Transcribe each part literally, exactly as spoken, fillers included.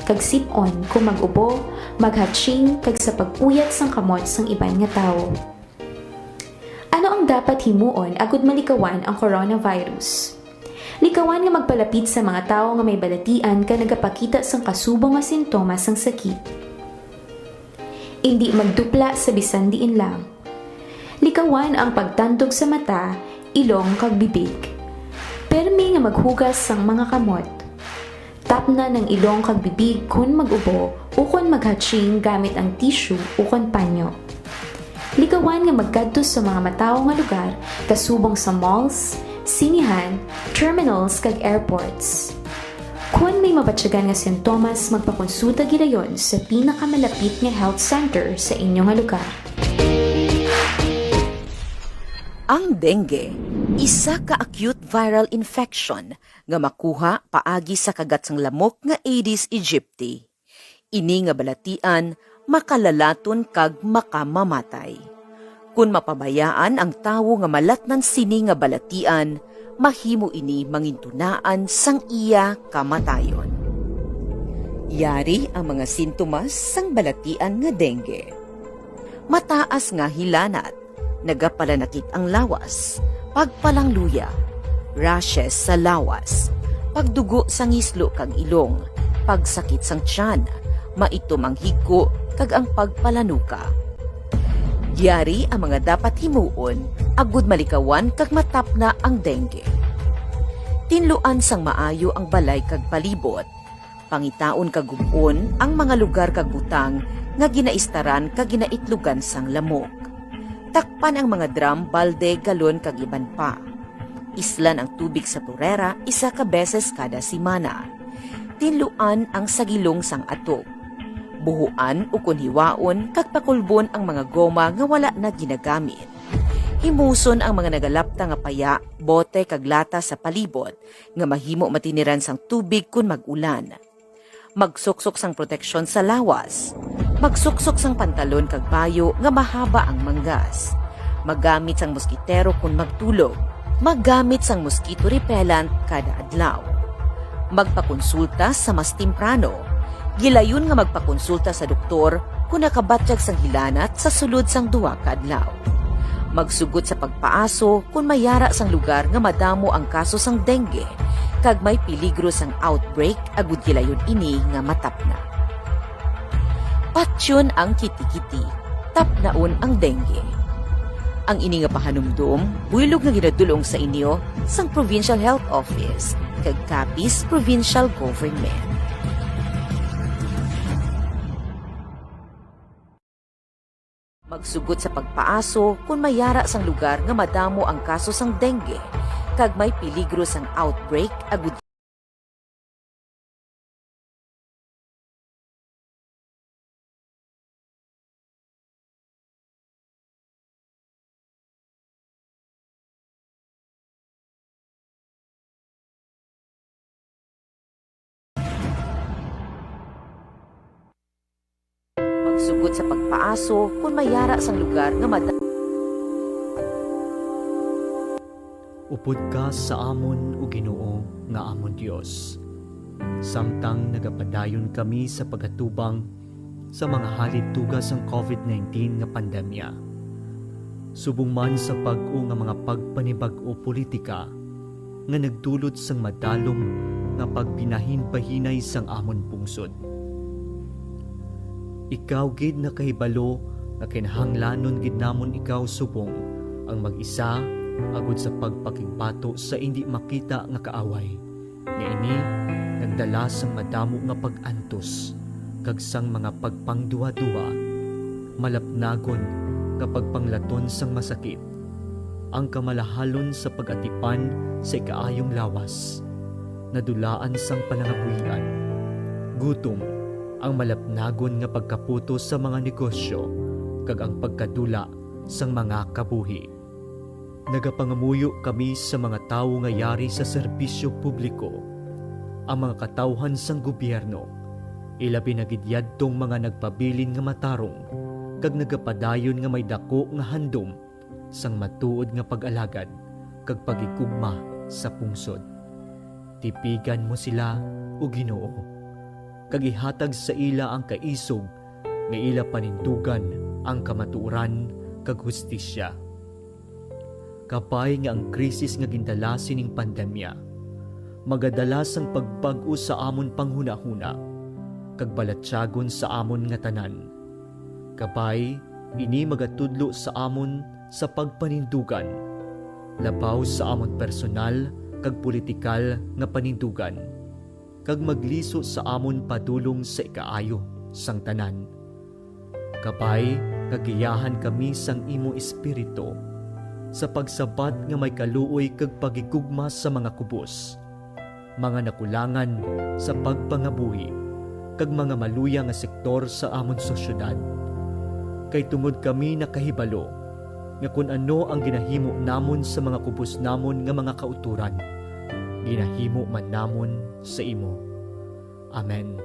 kag sip-on kon mag-ubo, maghatching, kag sa pag-uyat sang kamot sang iban nga tawo. Ano ang dapat himuon agud malikawan ang coronavirus? Likawan nga magpalapit sa mga tawo nga may balatian kag nagapakita sang kasubong nga sintomas sang sakit. Indi magdupla sa bisan diin lang. Likawan ang pagtandog sa mata, ilong, kag bibig. Permi nga maghugas sang mga kamot. Tapna ang ilong kag bibig kon mag-ubo ukon maghatching gamit ang tissue ukon panyo. Likawan nga magkadto sa mga matawo nga lugar, kasubong sa malls, sinehan, terminals, kag airports. Kon may mabatyagan nga sintomas, magpakonsulta gilayon sa pinakamalapit nga health center sa inyo nga lugar. Ang dengue, isa ka acute viral infection nga makuha paagi sa kagat sang lamok nga Aedes aegypti. Ini nga balatian makalalaton kag makamamatay. Kon mapabayaan ang tawo nga malatnan sini nga balatian, mahimo ini mangintunaan sang iya kamatayon. Yari ang mga sintomas sang balatian nga dengue. Mataas nga hilanat, nagapalanakit ang lawas, pagpalangluya, rashes sa lawas, pagdugo sa ngislo kag ilong, pagsakit sang tiyan, maitom ang higko, kag ang pagpalanuka. Yari ang mga dapat himuon agud malikawan kag matapna ang dengue. Tinluan sang maayo ang balay kag palibot. Pangitaon kag gub-on ang mga lugar kag butang nga ginaistaran kag ginaitlugan sang lamok. Takpan ang mga drum, balde, galon, kag iban pa. Islan ang tubig sa turera isa ka beses kada semana. Tinluan ang sagilong sang atog. Buhuan ukon hiwaon kag pakulbon ang mga goma nga wala na ginagamit. Himuson ang mga nagalapta nga paya, bote, kag lata sa palibot nga mahimo matiniran sang tubig kon mag-ulan. Magsuksok sang proteksyon sa lawas. Magsuksok sang pantalon kag bayo nga mahaba ang manggas. Maggamit sang moskitero kon magtulog. Maggamit sang mosquito repellent kada adlaw. Magpakonsulta sa mas temprano. Gilayon nga magpakonsulta sa doktor kon nakabatyag sang hilanat sa sulod sang duha ka adlaw. Magsugot sa pagpaaso kon may yara sang lugar nga madamo ang kaso sang dengue kag may peligro sang outbreak agud gilayon ini nga matapna. Patyon ang kitikiti, tapnaon ang dengue. Ang ini nga pahanumdom buylog nga ginadul-ong sa inyo sang Provincial Health Office kag Capiz Provincial Government. Magsugot sa pagpaaso kon may yara sang lugar nga madamo ang kaso sang dengue kag may peligro sang outbreak agud Magsugot sa pagpaaso kon may yara sang lugar nga mada- Upod ka sa amon, O Ginoo, nga amon Dios, samtang nagapadayon kami sa pag-atubang sa mga halituga sang covid nineteen nga pandemya, subong man sa bag-o nga mga pagpanibag-o politika nga nagdulot sang madalom nga pagbinahinbahinay sang amon pungsod. Ikaw gid nakahibalo nga kinahanglanon gid namon ikaw subong ang mag-isa, agud sa pagpakigbato sa indi makita nga kaaway, nga ini nagdala sang madamo nga pag-antos kag sang mga pagpangduhaduha, malapnagon nga pagpanglaton sang masakit, ang kamalahalon sa pag-atipan sa ikaayong lawas, nadulaan sang palangabuhian, gutom, ang malapnagon nga pagkaputos sa mga negosyo, kag ang pagkadula sang mga kabuhi. Nagapangamuyo kami sa mga tawo nga yari sa serbisyo publiko, ang mga katawhan sang gobyerno, ilabi na gid yadtong mga nagpabilin nga matarong kag nagapadayon nga may daku nga handom sang matuod nga pag-alagad kag paghigugma sa pungsod. Tipigan mo sila, O Ginoo. kag ihatag sa ila ang kaisog nga ila panindugan ang kamatuoran kag hustisya. Kabay nga ang krisis nga gindala sining pandemya magadala sang pagbag-o sa amon panghunahuna kag balatyagon sa amon nga tanan. Kabay, ini magatudlo sa amon sa pagpanindugan, labaw sa amon personal kag politikal nga panindugan, kag magliso sa amon padulong sa ikaayo sang tanan. Kabay nga giyahan kami sang imo Espiritu sa pagsabat nga may kaluoy kag paghigugma sa mga kubos, mga nakulangan sa pagpangabuhi, kag mga maluya nga sektor sa amon sosyedad. Kay tungod kami nakahibalo nga kon ano ang ginahimo namon sa mga kubos namon nga mga kautoran, ginahimo man namon sa imo. Amen.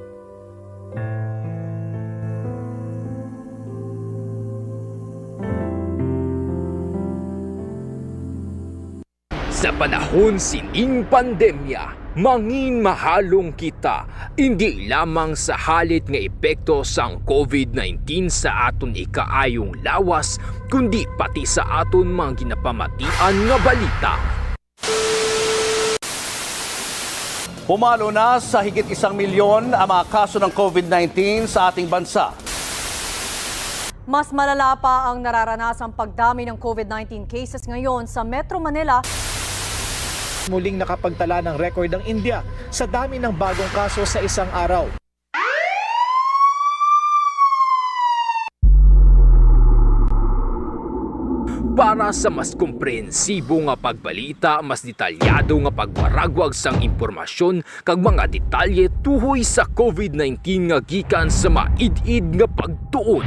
Sa panahon sining pandemya, mangin mahalong kita, indi lamang sa halit nga epekto sang covid nineteen sa aton ikaayong lawas, kundi pati sa aton mga ginapamatian nga balita. Pumalo na sa higit isang milyon ang mga kaso ng covid nineteen sa ating bansa. Mas malala pa ang nararanasang pagdami ng covid nineteen cases ngayon sa Metro Manila. Muling nakapagtala ng record ang India sa dami ng bagong kaso sa isang araw. Para sa mas komprehensibo nga pagbalita, mas detalyado nga pagwaragwag sang impormasyon kag mga detalye tuhoy sa covid nineteen nga gikan sa maid-id nga pagtuon,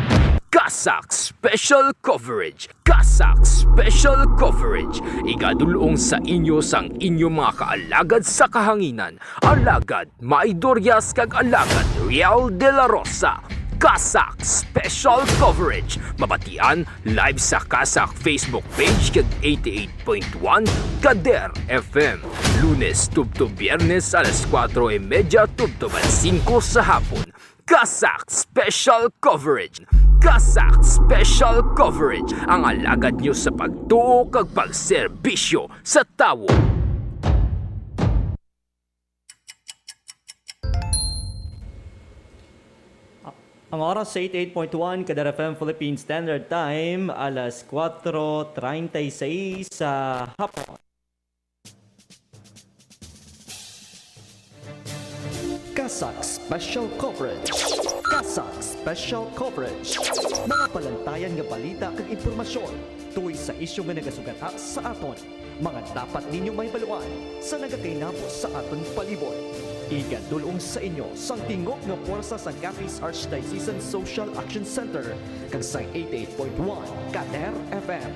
CASAC Special Coverage. CASAC Special Coverage, igadul-ong sa inyo sang inyo mga kaalagad sa kahanginan, alagad May Dorias kag alagad Riel de la Rosa. CASAC Special Coverage, mabatian live sa CASAC Facebook page kag eighty-eight point one Kader F M, Lunes tubtob Biyernes alas kuwatro y medya tubtob alas singko sa hapon. CASAC Special Coverage. CASAC Special Coverage, ang alagad nyo sa pagtuo kag pagserbisyo sa tawo. Ang oras sa eighty-eight point one Kader F M Philippine Standard Time, alas kuwatro treinta y seis sa hapon. CASAC Special Coverage. CASAC Special Coverage. Mga palantayan nga balita kag impormasyon tuhoy sa isyu nga nagasugata sa aton. Mga dapat ninyo mahibaluan sa nagakainabo sa aton palibot. Igadul-ong sa inyo sang tingog nga pwersa sang Capiz Archdiocesan Social Action Center kag sang eighty-eight point one Kader F M.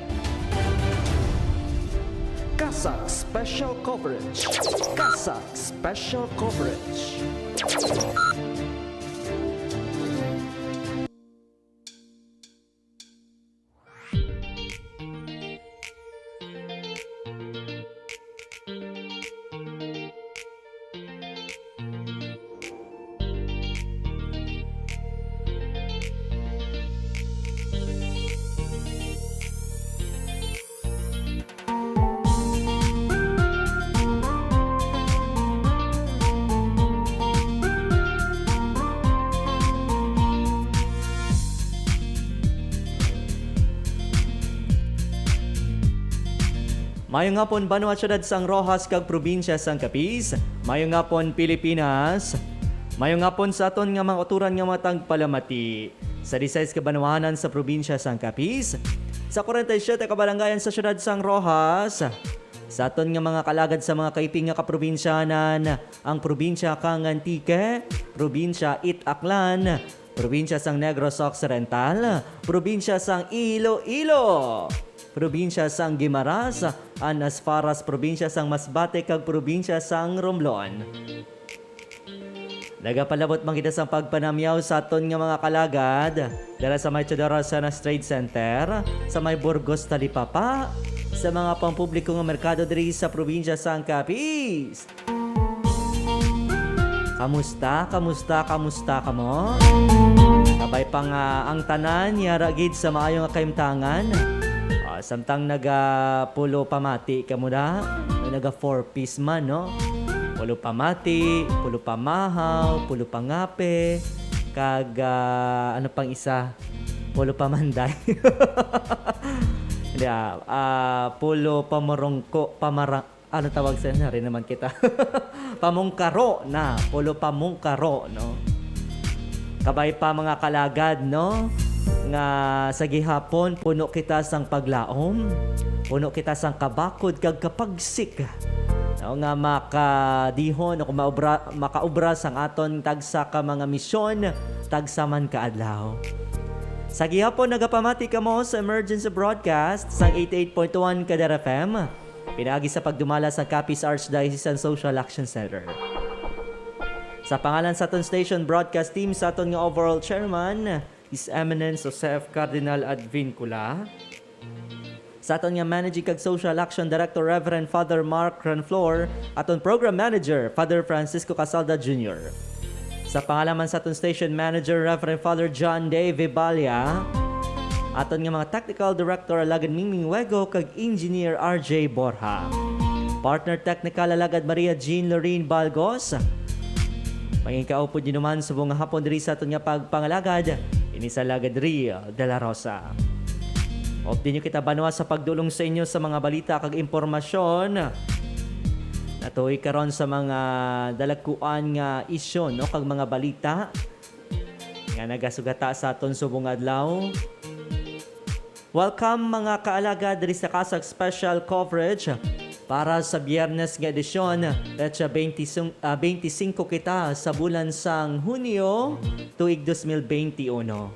CASAC Special Coverage. CASAC Special Coverage. Mayong hapon, banwa, siyudad sang Roxas kag probinsya sang Capiz. Mayong hapon, Pilipinas. Mayong hapon sa aton nga mga kautoran nga mga tagpalamati. Sa disais ka banwahanan sa probinsya sang Capiz, sa kwarenta y siyete ka balangayan sa siyudad sang Roxas, sa aton nga mga kalagad sa mga kaiping nga kaprobinsyanan, ang probinsya kang Antique, probinsya It Aklan, probinsya sang Negros Occidental, probinsya sang Iloilo, probinsya sang Guimaras, and as far as probinsya sang Masbate kag probinsya sang Romblon. Nagapalabot man kita sang pagpanamyaw sa aton nga mga kalagad dala sa may Teodoro Asenas Trade Center, sa may Burgos Talipapa, sa mga pampubliko nga merkado diri sa probinsya sang Capiz. Kamusta? Kamusta? Kamusta kamo? Kabay pa nga ang tanan yara gid sa maayo nga kahimtangan. Ah, samtang naga pulo pamati kamo da, naga four piece man, no? Pulo pamati, pulo pamahaw, pulo pangape, kag, ah, ano pang isa? Pulo pamanday. Hindi, ah, ah, pulo pamurungko, pamara-, ano tawag sa inyo? Rin naman kita. Pamungkaro na. Pulo pamungkaro, no? Kabay pa, mga kalagad, no? Nga sa gihapon, puno kita sang paglaom, puno kita sang kabakod kag kapagsik, no? Nga makadihon o kung maubra, makaubra sang aton tagsa ka mga misyon, tagsa man ka adlaw. Sa gihapon, nagapamati kamo sa emergency broadcast sang eighty-eight point one Kadar F M, pinaagi sa pagdumala sang Capiz Archdiocesan Social Action Center. Sa pangalan sa aton station broadcast team, sa aton nga overall chairman, His Eminence Joseph Cardinal Advincula, sa aton nga Managing kag Social Action Director, Reverend Father Mark Ranflor, aton Program Manager, Father Francisco Casalda Junior. Sa pangalan man sa aton Station Manager, Reverend Father John Dave Vibalia, aton nga mga Technical Director, Alagad Mingming Wego, kag Engineer R J Borja. Partner Technical, Alagad Maria Jean Lorraine Balgos. Mangin kaupod niyo naman subong nga hapon diri sa aton nga pagpangalagad, ini sa Alagad Rio de la Rosa. Updi niyo kita, banwa, sa pagdulong sa inyo sa mga balita kag impormasyon. Natuoy karon sa mga dalagkuan nga isyu, no, kag mga balita nga nagasugata sa aton subong adlaw. Welcome, mga kaalagad, diri sa Kasag Special Coverage para sa Biyernes nga edisyon, petsa twenty, ah, twenty-five kita sa bulan sang Hunyo, tuig dos mil benti uno.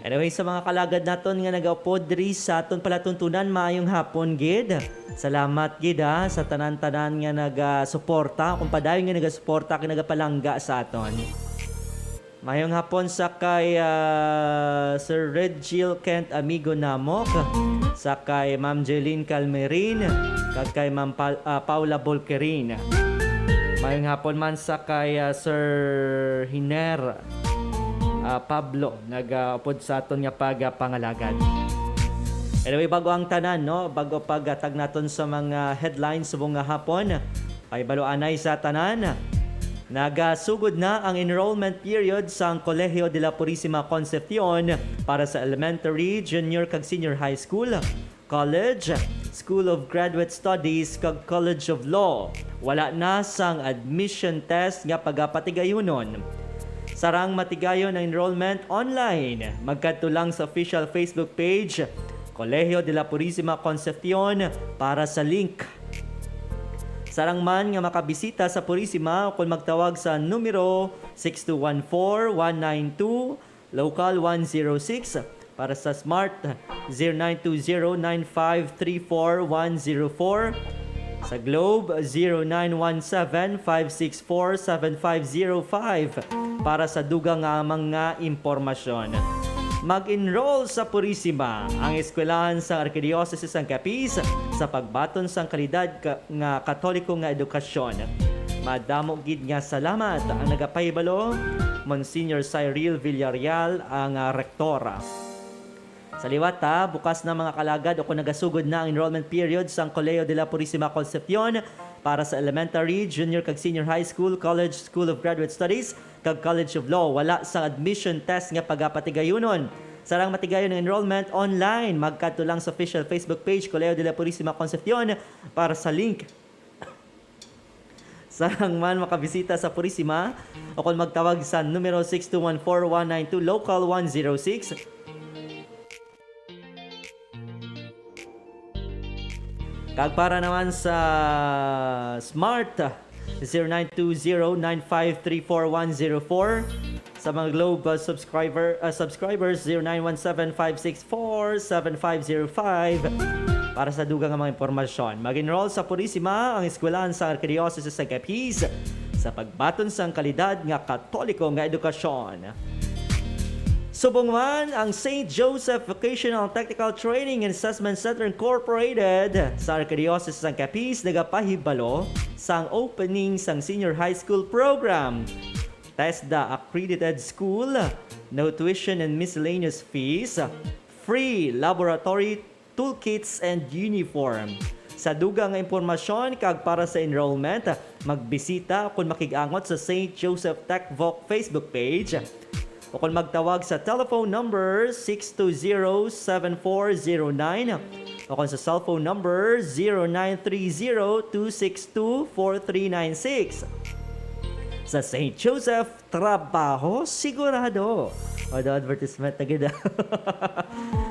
Anyway, sa mga kalagad naton nga nagaupod diri sa aton palatuntunan, maayong hapon gid. Salamat gid, ha, sa tanan-tanan nga nagasuporta, kung padayon nga nagasuporta kag nagapalangga sa aton. Maayong hapon sa kay, ah, Sir Regil Kent Amigo Namok, sa kay Ma'am Jeline Calmerin, kag kay Ma'am Pal-, ah, Paula Bolquerin. Maayong hapon man sa kay, ah, Sir Hiner, ah, Pablo, nagaupod sa aton nga pagpangalagad. Anyway, bago ang tanan, no? Bago paghatag naton sa mga headlines subong nga hapon, pahibalo anay sa tanan. Nagasugod na ang enrollment period sang Colegio de la Purisima Concepcion para sa elementary, junior, kag senior high school, college, School of Graduate Studies, kag College of Law. Wala na sang admission test nga pagapatigayunon. Sarang matigayon ang enrollment online, magkadto lang sa official Facebook page, Colegio de la Purisima Concepcion, para sa link. Sarang man nga makabisita sa Purisima ukon magtawag sa numero six two one four, one nine two, local one zero six, para sa Smart, zero nine two zero nine five three four one zero four, sa Globe, zero nine one seven five six four seven five zero five, para sa dugang nga mga impormasyon. Mag-enroll sa Purisima, ang eskwelahan sa Arkidiocese sang Capiz, sa pagbaton sang kalidad ka-, nga Katoliko nga edukasyon. Madamo gid nga salamat. Ang nagapahibalo, Monsignor Cyril Villarreal, ang, ah, rektor. Sa liwat, ha, bukas na, mga kalagad, o kung nagasugod na ang enrollment period sang Colegio de la Purisima Concepcion para sa elementary, junior kag senior high school, college, School of Graduate Studies, kag College of Law. Wala sang admission test nga pagapatigayunon. Sarang matigayon ang enrollment online, magkadto lang sa official Facebook page, Colegio de la Purisima Concepcion, para sa link. Sarang man makabisita sa Purisima o kung magtawag sa numero six two one four, one nine two, local one zero six. Kag para naman sa Smart, zero nine two zero nine five three four one zero four. Sa mga Globe, uh, subscriber, uh, subscribers, zero nine one seven five six four seven five zero five. Para sa dugang nga mga impormasyon, mag-enroll sa Purisima, ang eskwelahan sa Arkidiocese sa Capiz, sa pagbaton sang kalidad nga Katoliko nga edukasyon. Subong man, ang Saint Joseph Vocational Technical Training and Assessment Center Incorporated sa Archdiocese sang Capiz nagapahibalo sang opening sang senior high school program. TESDA accredited school, no tuition and miscellaneous fees, free laboratory toolkits, and uniform. Sa dugang nga impormasyon kag para sa enrollment, magbisita o kon makig-angot sa Saint Joseph Tech Voc Facebook page o kon magtawag sa telephone number six two zero, seven four zero nine o kon sa cellphone number zero nine three zero, two six two, four three nine six. Sa Saint Joseph, trabaho sigurado. O, do advertisement na gid.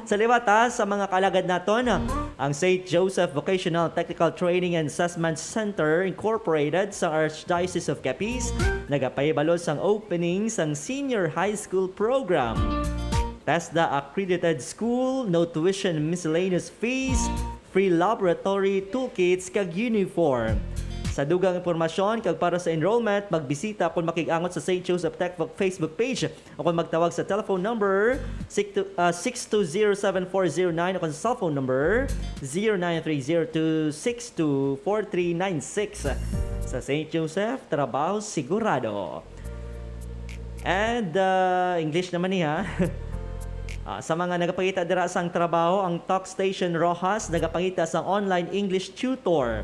Sa liwat, ha, sa mga kaalagad naton, ang Saint Joseph Vocational Technical Training and Assessment Center Incorporated sa Archdiocese of Capiz nagapahibalo sang opening sang senior high school program. TESDA accredited school, no tuition, miscellaneous fees, free laboratory toolkits, kag uniform. Sa dugang impormasyon kag para sa enrollment, magbisita o kon makig-angot sa Saint Joseph Tech Voc Facebook page o kon magtawag sa telephone number six two, ah, six two zero, seven four zero nine o kon sa cellphone number zero nine three zero two six two four three nine six. Sa Saint Joseph, trabaho sigurado. And, uh, English naman niya. Ah, sa mga nagapangita dira sang trabaho, ang Talk Station Roxas nagapangita sang online English tutor.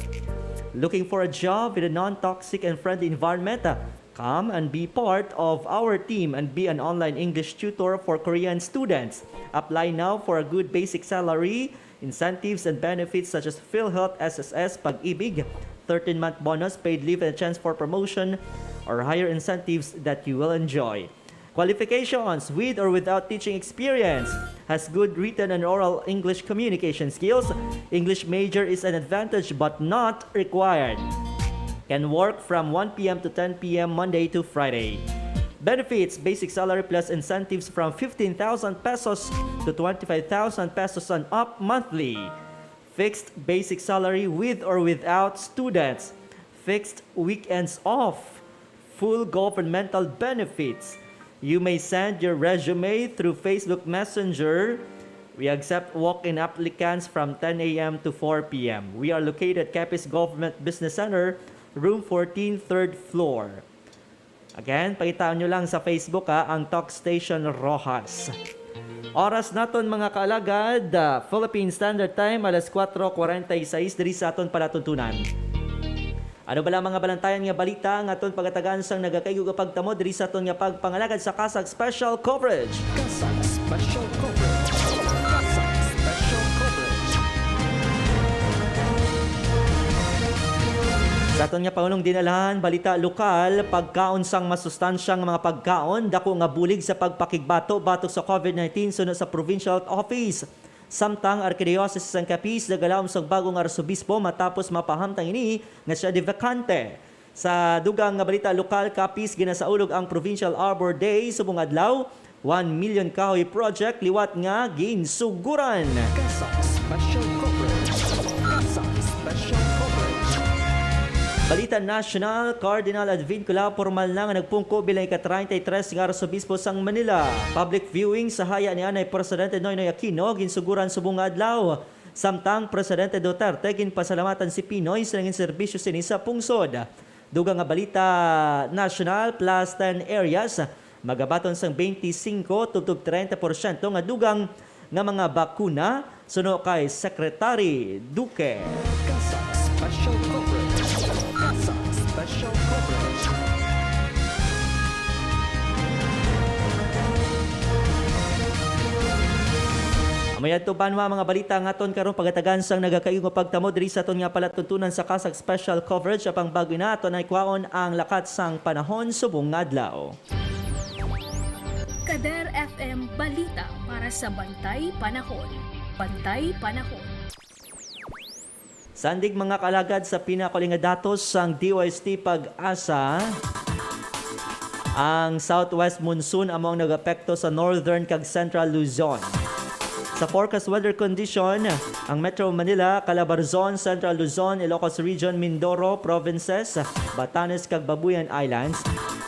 Looking for a job with a non-toxic and friendly environment? Come and be part of our team and be an online English tutor for Korean students. Apply now for a good basic salary, incentives and benefits such as PhilHealth, S S S, Pag-ibig, thirteen-month bonus, paid leave, and a chance for promotion or higher incentives that you will enjoy. Qualifications: with or without teaching experience, has good written and oral English communication skills. English major is an advantage but not required. Can work from one p m to ten p m Monday to Friday. Benefits: basic salary plus incentives from fifteen thousand pesos to twenty-five thousand pesos and up monthly. Fixed basic salary with or without students. Fixed weekends off. Full governmental benefits. You may send your resume through Facebook Messenger. We accept walk-in applicants from ten a m to four p m. We are located at Capiz Government Business Center, room fourteen, third floor. Again, pangitaon nyo lang sa Facebook, ha, ang Talk Station Roxas. Oras naton, mga kaalagad, ah, Philippine Standard Time, alas kuwatro kwarenta y seis diri sa aton palatuntunan. Ano bala ang mga balantayan nga balita nga aton pagatagan sang nagakaigo nga pagtamo diri sa aton nga pagpangalagad sa CASAC Special Coverage? CASAC Special Coverage. CASAC Special Coverage. Sa aton nga pangulong dinalahan, balita lokal, pagkaon sang masustansya nga mga pagkaon, dako nga bulig sa pagpakigbato batok sa COVID nineteen suno sa Provincial Health Office. Samtang Arkidiocese sang Capiz nagalaom sang bagong arsobispo matapos mapahamtang ini nga sia di vacante. Sa dugang nga balita lokal, Capiz, ginasaulog ang Provincial Arbor Day subong adlaw. One million kahoy project liwat nga ginsuguran. CASAC Special Coverage. CASAC Special Coverage. Balita nasyonal, Cardinal Advincula pormal na nga nagpungko bilang ika-treinta y tres nga Arsobispo sang Manila. Public viewing sa haya ni anay Presidente Noynoy Aquino ginsuguran subong nga adlaw. Samtang Presidente Duterte ginpasalamatan si Pinoy sa nangin serbisyo sini sa pungsod. Dugang nga balita nasyonal, plus ten areas magabaton sang twenty-five tubtob treinta porsyento nga dugang nga mga bakuna, suno kay Secretary Duque. CASAC Special Coverage. CASAC Special Coverage. Amo yadto, banwa, mga balita nga aton karon pagatagan sang nagakaigo nga pagtamo diri sa aton nga palatuntunan sa CASAC Special Coverage. Apang bago na, aton na ikwaon ang lakat sang panahon subong nga adlaw. Kader F M Balita para sa Bantay Panahon. Bantay Panahon. Sandig, mga kaalagad, sa pinakuli nga datos sang D O S T PAGASA, ang southwest monsoon amo ang nag-apekto sa northern kag central Luzon. Sa forecast weather condition, ang Metro Manila, Calabarzon, Central Luzon, Ilocos Region, Mindoro Provinces, Batanes kag Babuyan Islands,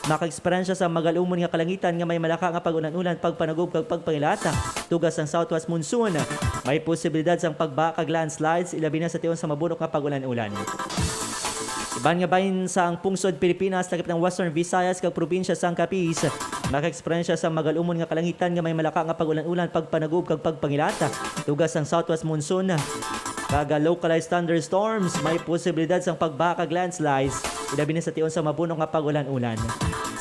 Makaeksperyensya sa magalumon nga kalangitan nga may malaka nga pag-ulan-ulan, pagpanagub kag pagpangilat. Tugas sang southwest monsoon. May posibilidad sang pagbaha kag landslides, ilabi na sa tion sa mabunok nga pag-ulan-ulan. Iban nga bahin sang pungsod Pilipinas, lakip ng Western Visayas kag probinsya sang Capiz, makaeksperyensya sa magalumon nga kalangitan nga may malaka nga pag-ulan-ulan, pagpanagub kag pagpangilat. Tugas sang southwest monsoon kag localized thunderstorms, may posibilidad sang pagbaha kag landslides, ilabi na sa tion sa mabunok nga pag-ulan-ulan.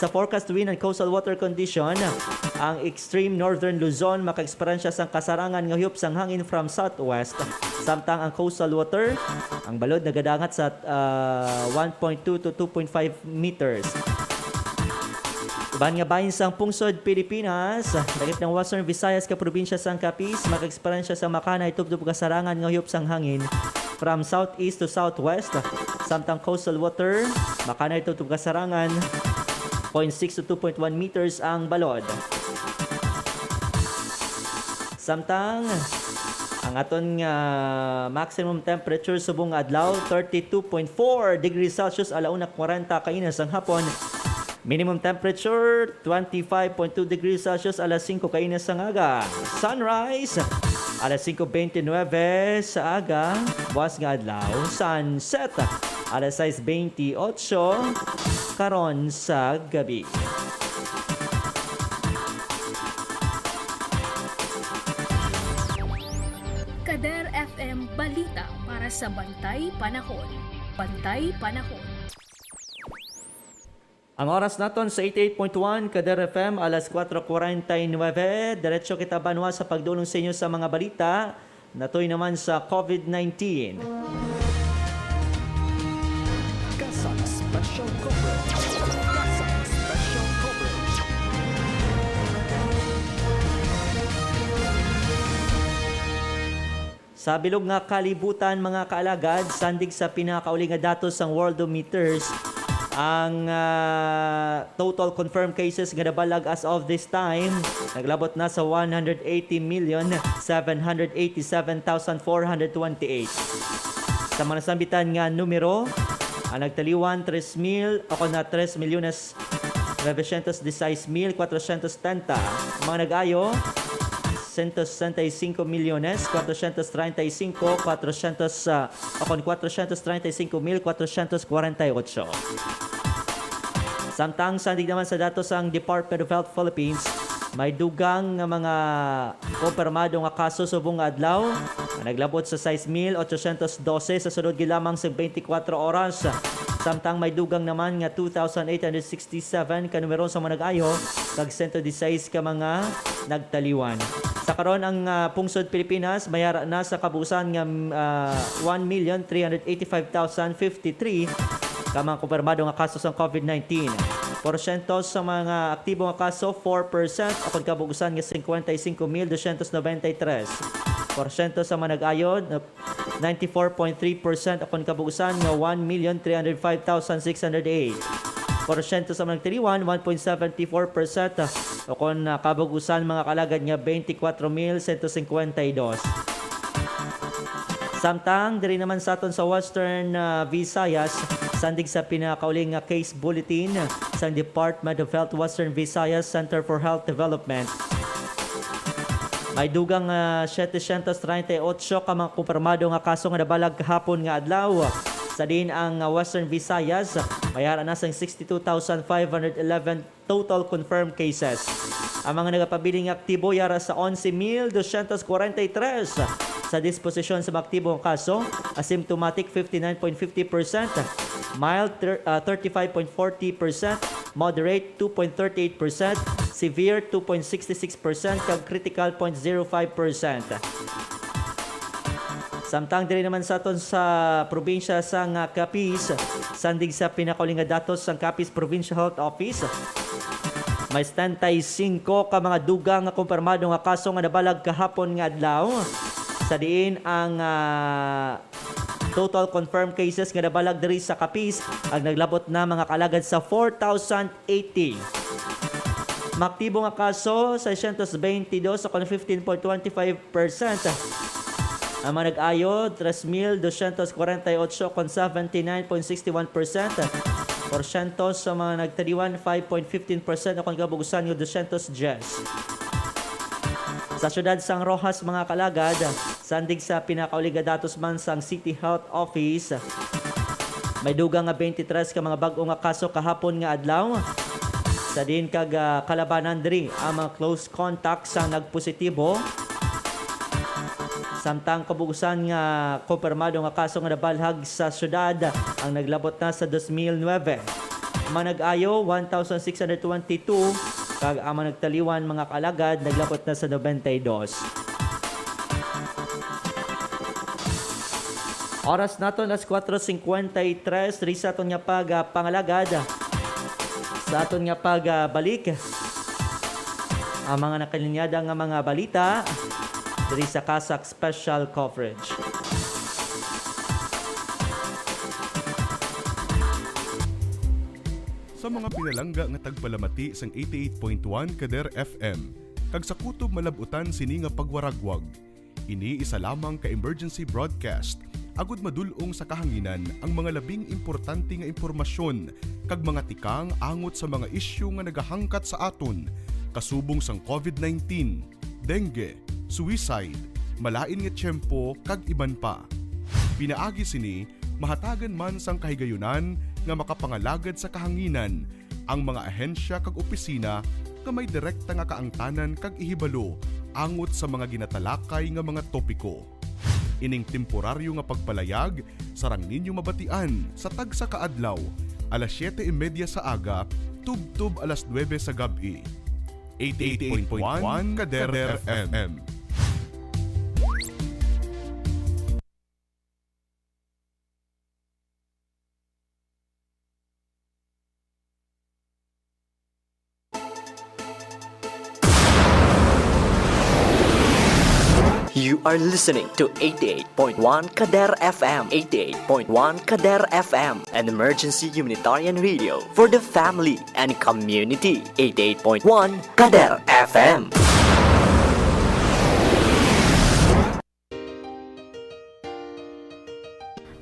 Sa forecast wind and coastal water condition, ang extreme northern Luzon makaeksperyensya sang kasarangan nga huyop sang hangin from southwest, samtang ang coastal water, ang balod, nagadangat sa, ah, one point two to two point five meters. Iban nga bahin sang pungsod Pilipinas, lakip ng Western Visayas kag probinsya sang Capiz, makaeksperyensya sa makanay tubtob kasarangan nga huyop sang hangin from southeast to southwest, samtang coastal water, makanay tubtob kasarangan point six to two point one meters ang balod. Samtang ang aton nga maximum temperature subong nga adlaw, thirty-two point four degrees Celsius, ala una kwarenta kaina sang hapon. Minimum temperature, twenty-five point two degrees Celsius, alas singko kaina sang aga. Sunrise, alas singko bente nuebe sa aga, buwas nga adlaw. Sunset, alas sais bente otso, karon sa gabi. Kader F M Balita para sa Bantay Panahon. Bantay Panahon. Ang oras naton sa eighty-eight point one Kader F M, alas kuwatro kwarenta y nuebe. Diretso kita banwa sa pagdulong sa inyo sa mga balita. Natoy naman sa covid nineteen. CASAC Special Coverage. CASAC Special Coverage. Sa bilog nga kalibutan, mga kaalagad, sandig sa pinakauli nga datos sang Worldometers, ang, ah, total confirmed cases nga nabalag as of this time naglabot na sa one hundred eighty million seven hundred eighty-seven thousand four hundred twenty-eight. Sa mga nasambitan nga numero, ang nagtaliwan, tres mil, o kon na tres milyones novecientos dieciséis mil cuatrocientos setenta. Ang mga nag-ayo, ciento sesenta y cinco millones cuatrocientos treinta y cinco cuatrocientos, ah, o kon cuatrocientos treinta y cinco mil cuatrocientos cuarenta y ocho. Samtang sandig naman sa datos sang Department of Health Philippines, may dugang nga mga kumpirmado nga kaso subong nga adlaw nga naglabot sa sais mil ochocientos dose sa sulod gid lamang sa bente kuwatro oras. Samtang may dugang naman nga two thousand eight hundred sixty-seven ka numero sa mga nag-ayo kag sento disais ka mga nagtaliwan. Sa karon, ang, ah, pungsod Pilipinas may ara na sa kabuusan nga, ah, one million three hundred eighty-five thousand fifty-three ka mga kumpirmado nga kaso sang covid nineteen. Porsyento sa mga aktibo nga kaso, four percent, o kon kabuusan nga cincuenta y cinco mil doscientos noventa y tres. Porsyento sa mga nag-ayo, ninety-four point three percent, o kon kabuusan nga one million three hundred five thousand six hundred eight. Porsyento sa mga nagtaliwan, one point seven four percent, o kon, ah, kabuusan, mga kaalagad, nga twenty-four mil sento cincuenta y dos. Samtang diri naman sa aton sa Western, ah, Visayas, sandig sa pinakauling nga case bulletin sang Department of Health Western Visayas Center for Health Development, may dugang, ah, setecientos treinta y ocho ka mga kumpirmado nga kaso nga nabalag kahapon nga adlaw. Sa diin ang, ah, Western Visayas may ara na sang sixty-two thousand five hundred eleven total confirmed cases. Ang mga nagapabilin nga aktibo yara sa onse mil dosyentos kwarenta y tres. Sa disposisyon sa mga aktibo nga kaso, asymptomatic fifty-nine point fifty percent, mild thir-, ah, thirty-five point forty percent, moderate two point thirty-eight percent, severe two point sixty-six percent, kag critical zero point zero five percent. Samtang diri naman sa aton sa probinsya sang Capiz, sandig sa pinakauli nga datos sang Capiz Provincial Health Office, may setenta y cinco ka mga dugang nga kumpirmado nga kaso nga nabalag kahapon nga adlaw, sa diin ang, ah, total confirmed cases nga nabalag diri sa Capiz ang naglabot na, mga kaalagad, sa four thousand eighty. Maaktibo nga kaso, seiscientos veintidós, o kon fifteen point twenty-five percent. Ang mga nag-ayo, tres mil dosyentos kwarenta y ocho, kon seventy-nine point sixty-one percent. porsyento sa mga nagtaliwan, five point fifteen percent, o kon kabugusan nga dosyentos diyes. Sa siyudad sang Roxas, mga kalagad, sandig sa pinakaulig nga datos man sang City Health Office, may dugang nga twenty-three ka mga bag-o nga kaso kahapon nga adlaw. Sa diin kag, ah, kalabanan diri ang mga close contact sang nagpositibo. Samtang kabugusan nga kumpirmado nga kaso nga nabalhag sa siyudad ang naglabot na sa dos mil nuebe. Manag-ayo, one thousand six hundred twenty-two, kag ang mga nagtaliwan, mga kaalagad, naglabot na sa nobenta y dos. Oras naton alas kuwatro singkwenta y tres, diri sa aton nga pag, ah, pangalagad. Sa aton nga pag, ah, balik, ang mga nakalinyada nga mga balita diri sa CASAC Special Coverage. Sa mga pinalangga nga tagpalamati sang eighty-eight point one Kader F M, kag sa kutob malab-utan sini nga pagwaragwag, ini isa lamang ka emergency broadcast, agud madul-ong sa kahanginan ang mga labing importante nga impormasyon kag mga tikang angot sa mga isyu nga nagahangkat sa aton, kasubong sang covid nineteen, dengue, suicide, malain nga tiyempo, kag iban pa. Pinaagi sini, mahatagan man sang kahigayunan nga makapangalagad sa kahanginan ang mga ahensya kag opisina nga may direkta nga kaangtanan kag ihibalo angot sa mga ginatalakay nga mga topiko. Ining temporaryo nga pagpalayag sarang ninyo mabatian sa tagsa ka adlaw, alas siyete y media sa aga tubtob alas nuebe sa gab-i. Eighty-eight point one Kader F M. You are listening to eighty-eight point one Kader F M. Eighty-eight point one Kader F M, an emergency humanitarian radio for the family and community. Eighty-eight point one Kader F M.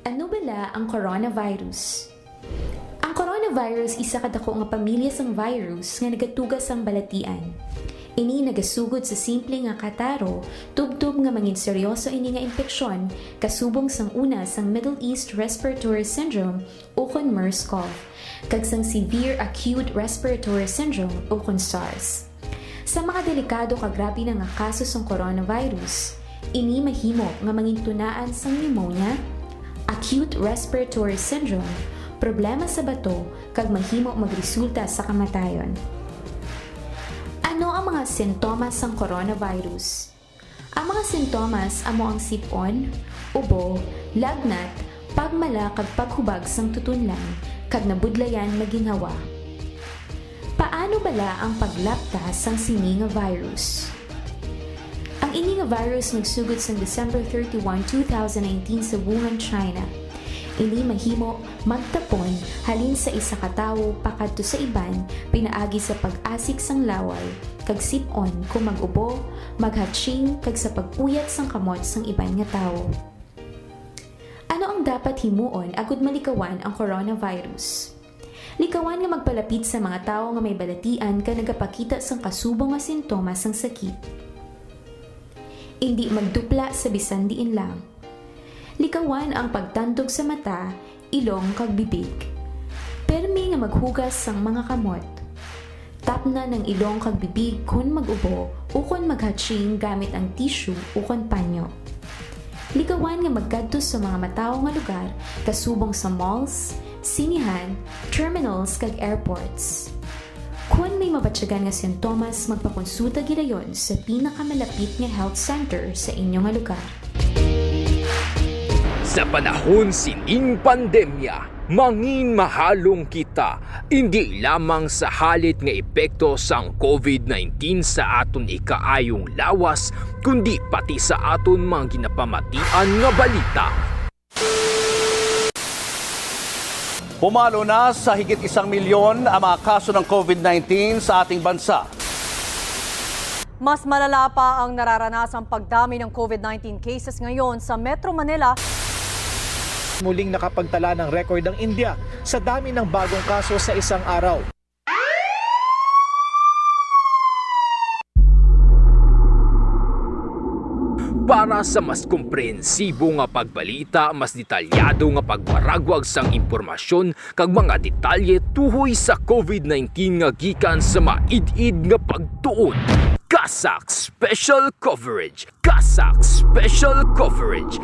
Ano bala ang coronavirus? Ang coronavirus isa ka dako nga pamilya sang virus nga nagatuga sang balatian. Ini nagasugod sa simple nga kataro, tubtob nga mangin seryoso ini nga impeksyon, kasubong sang una sang Middle East Respiratory Syndrome ukon MERS-CoV, kag sang Severe Acute Respiratory Syndrome ukon SARS. Sa mga delikado kag grabe na nga kaso sang coronavirus, ini mahimo nga mangintunaan sang pneumonia, acute respiratory syndrome, problema sa bato, kag mahimo magresulta sa kamatayon. Ano ang mga sintomas sang coronavirus? Ang mga sintomas amo ang sip-on, ubo, lagnat, pagmala kag paghubag sang tutunlan, kag nabudlayan nga ginhawa. Paano bala ang paglapta sang sini nga virus? Ang ini nga virus nagsugod sang December thirty-one, two thousand nineteen sa Wuhan, China. Ini mahimo magtapon halin sa isa ka tawo pakadto sa iban pinaagi sa pag-asik sang laway, kag sip-on kon mag-ubo, maghatching, kag sa pag-uyat sang kamot sang iban nga tawo. Ano ang dapat himuon agud malikawan ang coronavirus? Likawan nga magpalapit sa mga tawo nga may balatian kag nagapakita sang kasubong nga sintomas sang sakit. Indi magdupla sa bisan diin lang. Likawan ang pagtandog sa mata, ilong, kag bibig. Permi nga maghugas sang mga kamot. Tapnan ang ilong kag bibig kon mag-ubo ukon maghatching gamit ang tissue ukon panyo. Likawan nga magkadto sa mga matawo nga lugar, kasubong sa malls, sinihan, terminals, kag airports. Kon may mabatyagan nga sintomas, magpakonsulta gidayon sa pinakamalapit nga health center sa inyo nga lugar. Sa panahon sining pandemya, mangin mahalong kita, indi lamang sa halit nga epekto sang covid nineteen sa aton ikaayong lawas, kundi pati sa aton mga ginapamatian nga balita. Pumalo na sa higit isang milyon ang mga kaso ng covid nineteen sa ating bansa. Mas malala pa ang nararanasang pagdami ng covid nineteen cases ngayon sa Metro Manila. Muling nakapagtala ng record ang India sa dami ng bagong kaso sa isang araw. Para sa mas komprehensibo nga pagbalita, mas detalyado nga pagwaragwag sang impormasyon kag mga detalye tuhoy sa COVID nineteen nga gikan sa maid-id nga pagtuon, CASAC Special Coverage. CASAC Special Coverage.